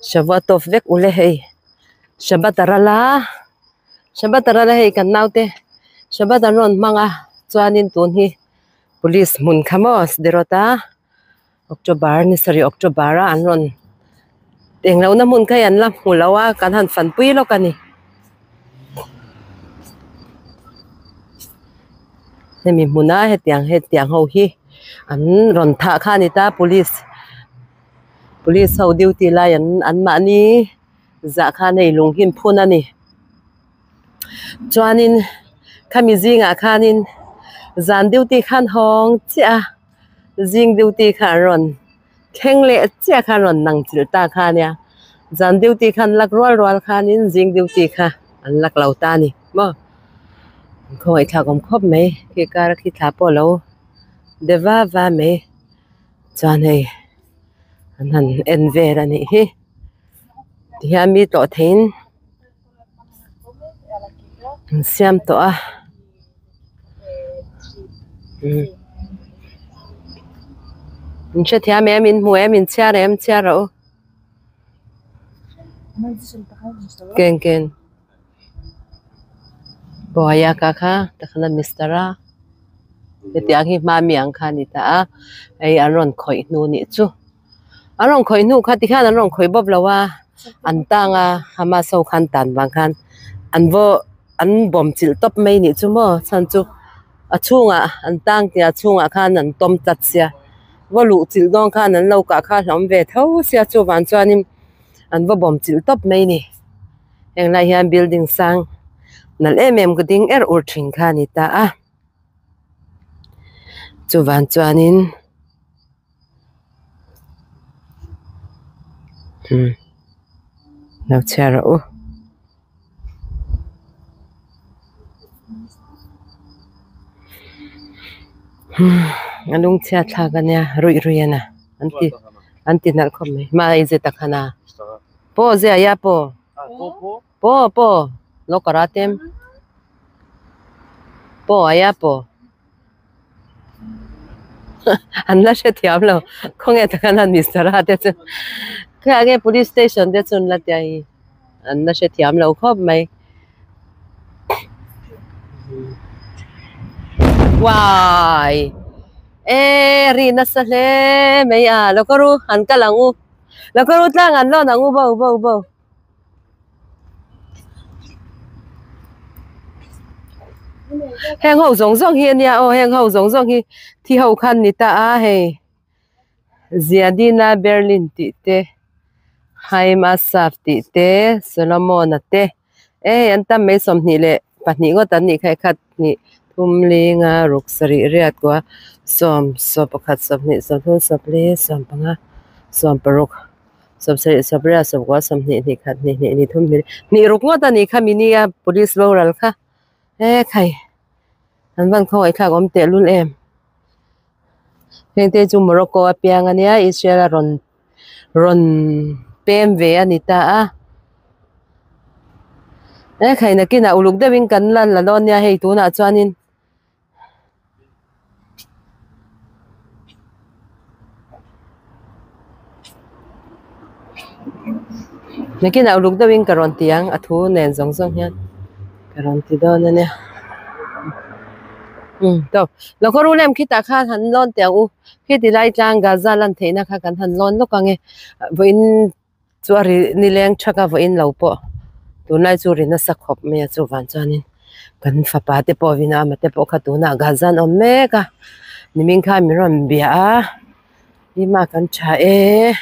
Shavua tov vek ule hei Shabbat a ral a Shabbat a ral a hei kan naute Shabbat an rawn hmang a chuanin tun hi police hmun kha maw Sderot a October ni sarih October a an rawn englohna hmun kha hi an la hmu lo a kan han fanpui lawk a ni. Hemi hmuna hetiang hetiang ho hi an rawn thah kha a ni ta police police ho duty lai an an mahni zah khan hei lung hi an phun a ni chuanin khami zingah khanin zan duty khan hawng chiah a zing duty kha an rawn thleng leh chiah kha an rawn nang chilh ta kha a nia zan duty kha an lak rual rual khanin zing duty kha an lak lo ta a ni maw khawngaihthlak awm khawp mai khi kar khi thla pawh a lo de va va mai. Chuan hei an han en vel a nih hi tihian mi tlawh theiin an siam tawh a in hrethiam em in hmu em in chhiar em chhiar rawh u ken ken buaia ka kha takhan a mister a hetiang hi hma mi ang kha a ni ta a hei an rawn khawih hnu nih chu an rawn khawih hnu kha tikhian an rawn khawih bawp lo a an tang a Hamas ho khan tan vang khan an vaw an bawm chilh tawp mai nih chu maw chhan chu a chhungah an tang tih a chhungah khan an tawm tlat sia vaw luh chilh dawn khan an lo kah kha a hlauhawm ve tho sia chuvang chuanin an va bawm chilh tawp mai a ni. Heng lai hian building sang nalh em em ka ding er ur thin kha a ni ta a chuvang chuanin umm lo chhiar rawh u. A lungchhiat thlak a nia ruih ruih a na an ti an ti nalh khawp mai hmai zet a khan a. Po zia ya po po po lo karatem po aya po an la hre thiam lo khawnge takhan an mister a te chu khawiah nge police station te chu an la tia hi an la hre thiam lo khawp mai uai e ri nasa hle mai a lo ka ru an kal ang u. Lo ka ru tlang an lawn ang u bo bo bo. Heng ho zawng zawng hi ania aw heng ho zawng zawng hi thi ho khan ni ta a hei Ziadina Berlin tih te Haim Asaf tih te Solomon-a te e hei an tam mai 22 ngawt an nih kha khat hnih thum li nga ruk sarih riat kua sawm sawm pakhat sawmhnih sawmthum sawmpli sawmpanga sawmparuk sawmsarih sawmriat sawmkua sawmhnih hnih khat hnih hnih hnih thum hnih hnih ruk ngawt a nih kha mini a police boral kha he khai an van khawngaihthlak awm tehlul em heng te chu Morocco a piang a nia Israel a rawn rawn pem ve a ni ta a he khai nakinah uluk deuhin kan la la dawn nia hei tunah chuanin nakinah uluk deuhin ka rawn ti ang a thu nen zawng zawng hian ka rawn ti dawn a nia umm tawp lo khaw ru lem khitah khan han lawn teh ang u. Khiti lai tlang Gaza lan theihna kha kan han lawn lawk ang e vawiin chu a ri nileng thak a vawiin lo pawh tunlai chu ri nasa khawp mai a chuvang chuanin kan fapa te pawh Vinama te pawh kha tunah Gaza an awm mek a nimin khan min rawn bia a ema kan tha e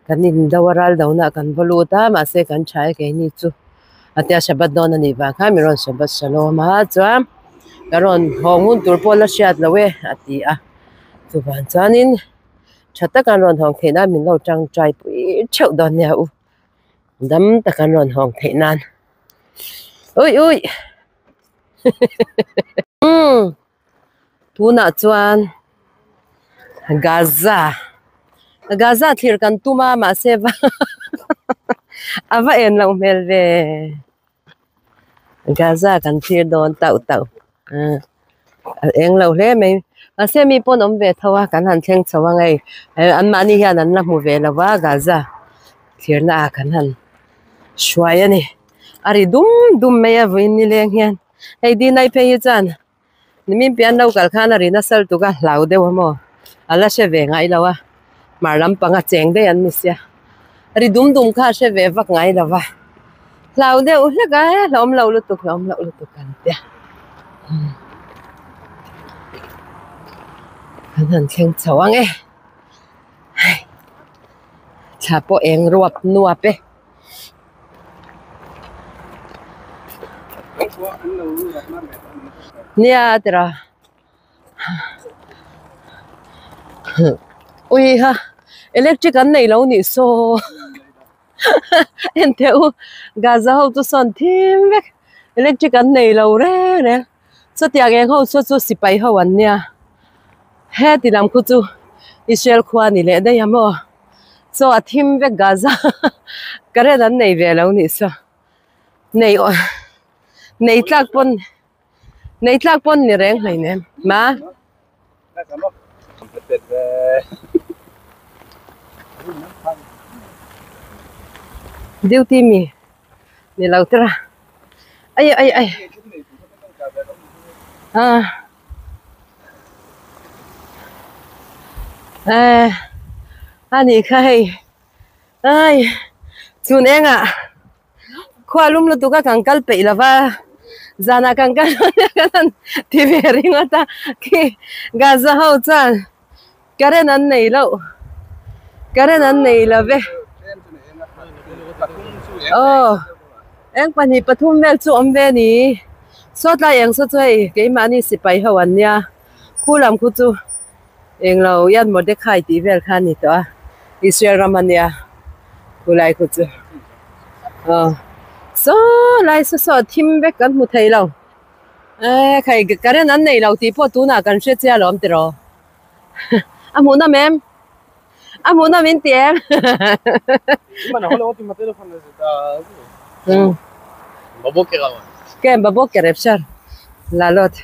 kan in do a ral do na kan va lut a mahse kan tha e keini chu a tia Shabbat dawn a nih vang khan min rawn Shabbat Shalom a chuan ka rawn haw ngun tur pawh la hriat loh e a ti a chuvang chuanin tha taka an rawn hawng theih nan min lo tangtai pui theuh dawn nia u dam taka an rawn hawng theih nan ui ui umm tunah chuan Gaza Gaza thlir kan tum a mahse va a va en loh hmel ve Gaza kan thlir dawn tauh tauh a eng lo hle mai mahse mi pawn awm ve tho a kan han thleng chho ang hei an mahni hian an la hmu ve lo va Gaza. Thlirna ah kan han hruai a ni. A ri dum dum mai a vawiin nileng hian hei dinai phei hi chuan nimin pian lo kal khan a ri nasa lutuk a hlau deuh a maw a la hre ve ngai lo a hmar lampang a cheng daih an ni sia ri dum dum kha a hre ve vak ngai lo va hlau deuh hlek a hlauhawm lo lutuk hlauhawm loh lutuk kan tia kan han thleng chho ang e. Hei thla pawh eng ruap nuap e. Nia tira ui ha electric an nei lo nih saw enteh u Gaza ho chu sawn thim vek electric an nei lo reng reng chutiang eng ho chu chu sipai ho an nia heti lam khu chu Israel khua a ni leh daih a maw. Chaw a thim vek Gaza current an nei ve lo nih saw nei aw nei tlak pawn nei tlak pawn ni reng hlei nem ma duty mi ni lo tira ai ai ai ah. Eh a nih kha hei ai chhun engah khua lum lutuk a kan kal peih lo va zanah kan kal dawn nia kan han ti ve ringawt a khi Gaza ho chuan current an nei loh current an nei lo ve aw eng pahnih pathum vel chu awm ve a ni. Saw tlai eng saw chu hei keimahni sipai ho an nia khu lam khu chu englo Yad Mordechai tih vel kha a ni tawh a Israel ram a nia khulai khu chu aw saw lai saw saw a thim vek kan hmu thei lo eee khai current an nei lo tih pawh tunah kan hre chiah alawm tiraw a hmuh nawm em a hmuh nawm in ti em Kem babawk rep sar lalawt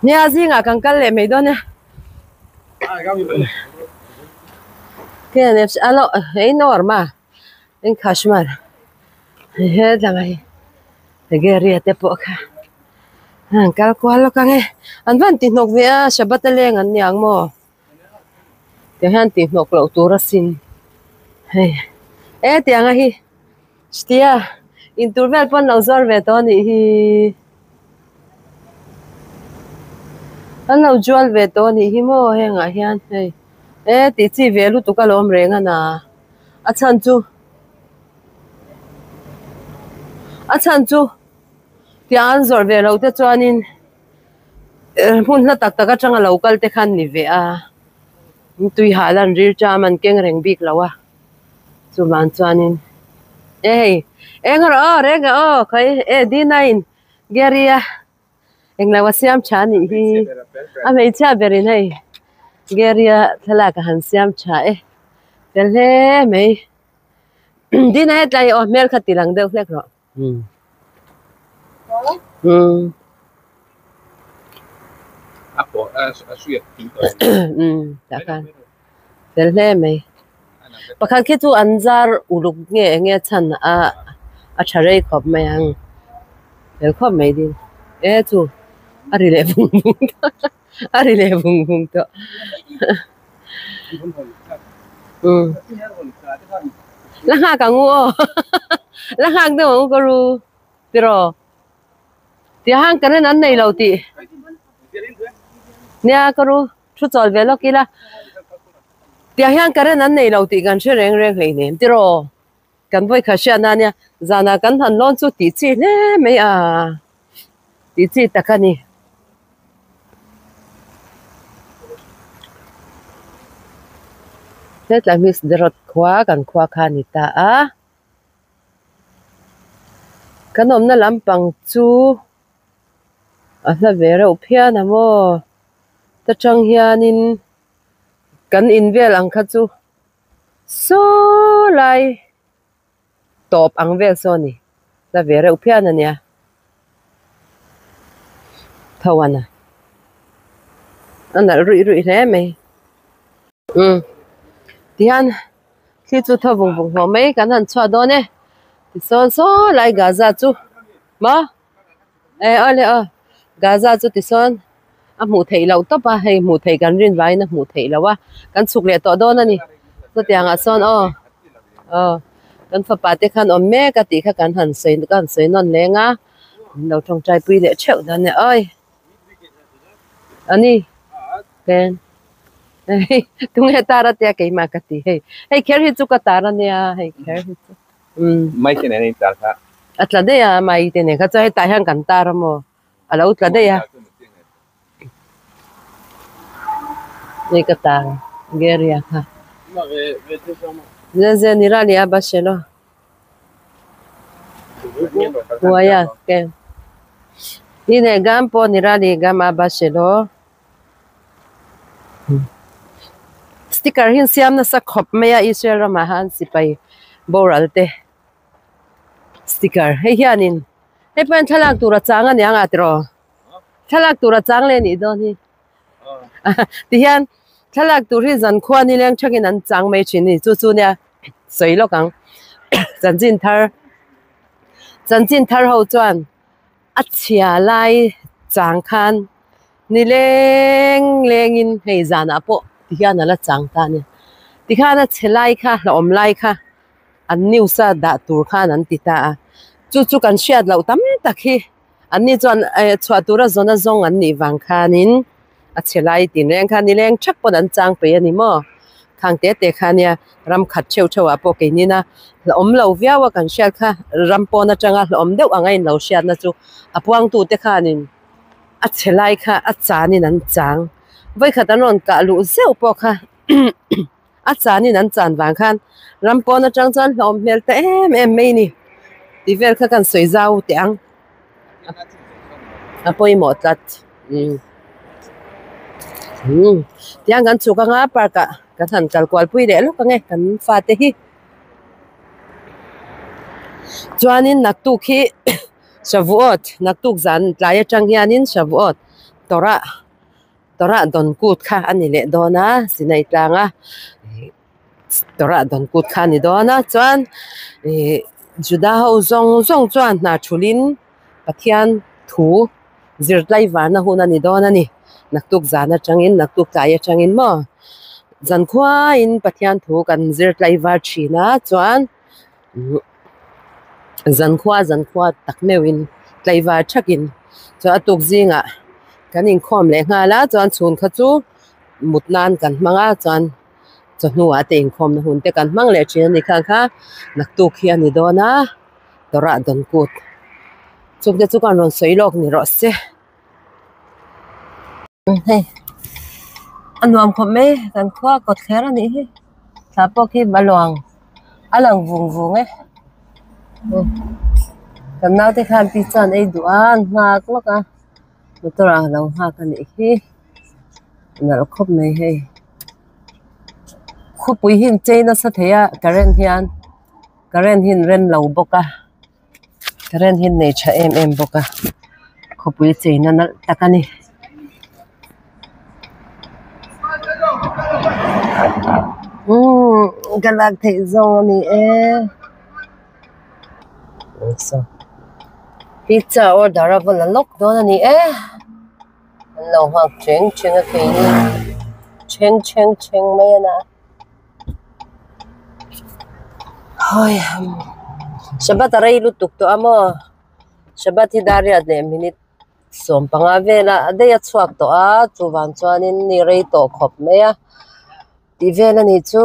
nia zingah kan kal leh mai dawn e ken alo ei nawr ma eng khashmar hetlanga hi Nigeria te pawh kha an kal kual lawk ang e an van ti hnawk ve a Shabbat a leng an niang maw. Tiang hian tih hnawk loh tur asin hei e tianga hi chutia intur vel pawn lo zuar ve tawh anih hi an lo jual ve tawh anih hi maw hengah hian hei e tih chi ve lutuk a lawm reng a na a chhan chu a chhan chu tiang an zawrh ve loh te chuanin. Hmun hla tak tak atanga lo kal te khan ni ve a tui hah lan ril ṭam an keng reng bik lo a chuvang chuanin e hei eng erawh aw reng e aw khawi e D nine Gary a englo a siam tha a nih hi a hmeichhia berin hei Gary a thlalak a han siam tha e fel hle mai D nine hetlai aw hmel kha ti lang deuh hlek rawh. Tah khan fel hle mai pakhat khi chu an zar uluk nge eng nge chhan a a tha rei khawp mai ang fel khawp mai din e chu a ri leh vung vung tawh a ri leh vung vung tawh. La nghak ang u aw la nghak deuh ang u ka ru tiraw tia hang current an nei lo tih nia ka ru thu chawl ve lawk ila tia hian current an nei lo tih kan hre reng reng hleinem tiraw kan vawi khat hriatna ania zanah kan han lawn chu tih chi hle mai a tih chi tak a ni. Hetlai hi Sderot khua kan khua kha a ni ta a kan awmna lampang chu a hla ve reuh phian a maw ta tang hianin kan in vel ang kha chu saw lai tawp ang vel saw a ni la ve reuh phian a nia tho an a a nalh ruih ruih hle mai umm tihian. Thli chu thaw vung vung hlawh mai kan han chhuah dawn e. Tisawn saw lai Gaza chu maw eh awle aw Gaza chu tisawn a hmuh theih loh tawp a hei hmuh theih kan rin vangin a hmuh theih loh a kan chhuk leh tawh dawn a ni chutiang ah sawn aw aw kan fapa te khan awm mek a tih kha kan han sawi ka han sawi nawn leng a min lo tawngtai pui leh theuh dawn e awi ani pen hei tunge tar a tia keimah ka ti hei hei kher hi chu ka tar a nia hei kher hi chu umm mai te nen a intar kha a tla daih a mai te nen kha chuan hetah hian kan tar a maw a lo tla daih a hei ka tar Geria kha ze ze nira ni a Barcelona Huaya ken hine gam pawh nira ni gam a Barcelona sticker hi an siam nasa khawp mai a Israel ramah hian sipai boral te sticker hei hianin hei pawh hian thlalak tur a chang a niang a tiraw thlalak tur a chang leh a nih dawn hi tihian thlalak tur hi zankhua nileng thakin an chang mai thin a ni chu chu nia sawi lawk ang chanchin thar chanchin thar ho chuan. A chhia lai chang khan ni leng lengin hei zanah pawh ti hian a la chang ta a ni. Tikhan a chhe lai kha hlauhawm lai kha an news a dah tur khan an ti ta a. Chu chu kan hriat loh tam tak hi anni chuan eh chhuah tura zawn a zawng an nih vang khanin a chhe lai tinreng kha ni leng thak pawn an chang peih a ni maw? Khang te te kha nia ram khat theuh theuh ah pawh keinin a hlauhawm lo viau a kan hriat kha ram pawn atanga hlauhawm deuh anga in lo hriatna chu a puangtu te khanin a chhe lai kha a chanin an chang vawikhat an rawn kah luh zeuh pawh kha a chanin an chan vang khan ram pawn atang chuan hlauhawm hmel ta em em mai a ni tih vel kha kan sawi zau teh ang. A pawimawh tlat umm umm tiang kan chhuk anga park ah kan han kal kual pui leh lawk ang e kan fate hi chuanin naktuk hi Shavuot naktuk zan tlai atang hianin Shavuot Torah Torah dawn kut kha a ni leh dawn a Sinai tlanga Torah dawn kut kha a ni dawn a chuan ih Juda ho zawng zawng chuan hna thulhin Pathian thu zir tlaivarna hun a ni dawn a ni naktuk zan atangin naktuk tlai atangin maw zan khuain Pathian thu kan zir tlaivar thin a chuan zan khua zan khua tak meuhin tlaivar thakin chuan a tuk zingah kan inkhawm leh nghal a chuan chhun kha chu mut nan kan hmang a chuan. Chawhnuah te inkhawmna hun te kan hmang leh thin a ni khang kha naktuk hi a ni dawn a Torah dawn kut chung te chu kan rawn sawi lawk ni rawh se hei a nuam khawp mai kan khua kawt thler a nih hi thla pawh khi a luang a lang vung vung e kan naute khan pizza an ei duh a an nghak lawk a motor ah a lo nghak a nih hi nalh khawp mai hei. Khawpui hi an chei nasa thei a current hian current hi an rem lo bawk a current hi an nei tha em em bawk a khawpui cheina nalh tak a ni. Umm ka lak theih zawng a ni e pizza order a va la lawk dawn a ni e. An lo nghak cheng cheng a keini cheng cheng cheng mai a na hawi Shabbat a rei lutuk tawh a maw Shabbat hi dar riat leh minute 15 vela a daih a chhuak tawh a chuvang chuanin ni rei tawh khawp mai a tih vel a nih chu.